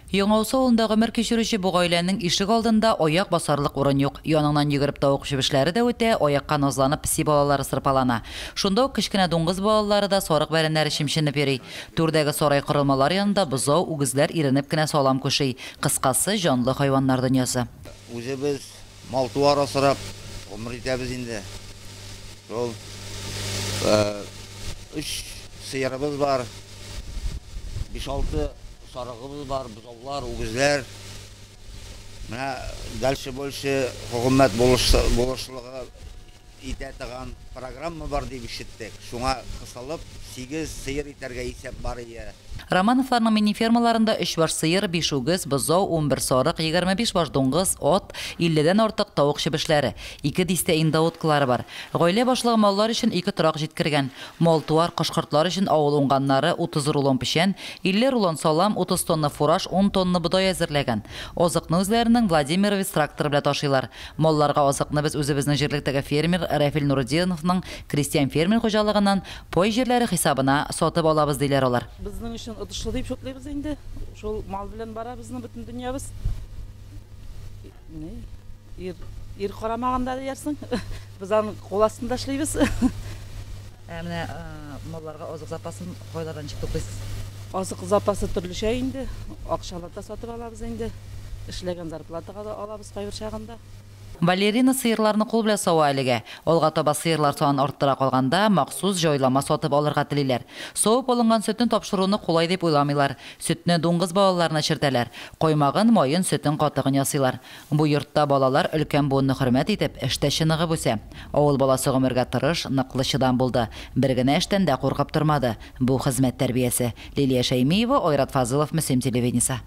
Яңаусы авылында гомер кичерүче бу гаиләнең ишек алдында аяк басарлык урын юк. Яныңнан йөгереп тавык чебешләре дә үтә, аякка назланып песи балалары сырпалана. Шунда ук кечкенә дуңгыз балалары да, сарык бәрәннәре чемченеп йөри. Түрдәге сарай корылмалар янында бозау, үгезләр иренеп кенә салам күши. Кыскасы, җанлы хайваннар дөньясы. Үзебез мал-туар асрап гомер итәбез инде. Шул өч сыерыбыз бар, биш-алты сарыгыбыз бар, бозаулар, үгезләр. Менә дальше больше хөкүмәт булышлыгы итә торган программа бар дип ишеттек. Шуңа кысылып, 8 сыер итәргә исәп бар ие. Романовларның мини-фермаларында 3 баш сыер, 5 үгез, бозау, 11 сарык, 25 баш дуңгыз, ат, 50дән артык тавык чебешләре, 2 дистә индоуткалары бар. Гаилә башлыгы маллар өчен 2 торак җиткергән. Мал-туар, кош-кортлар өчен авыл уңганнары 30 рулон печән, 50 рулон салам, 30 тонна фураж, 10 тонна бодай әзерләгән. Азыкны үзләренең Владимировец тракторы белән ташыйлар. Малларга азыкны без үзебезнең җирлектәге фермер Рәфил Нурутдиновның крестьян-фермер хуҗалыгыннан пай җирләре хисабына сатып алабыз, диләр алар. Безнең өчен отышлы дип шутлыйбыз инде. Шул мал белән бара безнең бөтен дөньябыз. Ни, ир, ир карамаганда диярсең. Без аның кул астында эшлибез. Ә менә малларга азык запасын кайлардан ничек туплыйсыз? Азык запасы төрлечә инде. Акчалата сатып алабыз инде. Эшләгән зарплатага да алабыз кайбер чагында. Валерина сыерларны кул белән сава әлегә. Алга таба сыерлар санын арттыра калганда, махсус җайлама сатып алырга телиләр. Савып алынган сөтне тапшыруны кулай дип уйламыйлар. Сөтне дуңгыз балаларына эчертәләр. Каймагын, маен, сөтен, катыгын ясыйлар. Бу йортта балалар өлкән буынны хөрмәт итеп, эштә чыныгып үсә. Авыл баласы гомергә тырыш, ныклы, чыдам булды. Бер генә эштән дә куркып тормады. Бу хезмәт тәрбиясе. Лилия Шәймиева, Айрат Фазылов, Мөслим телевидениесе.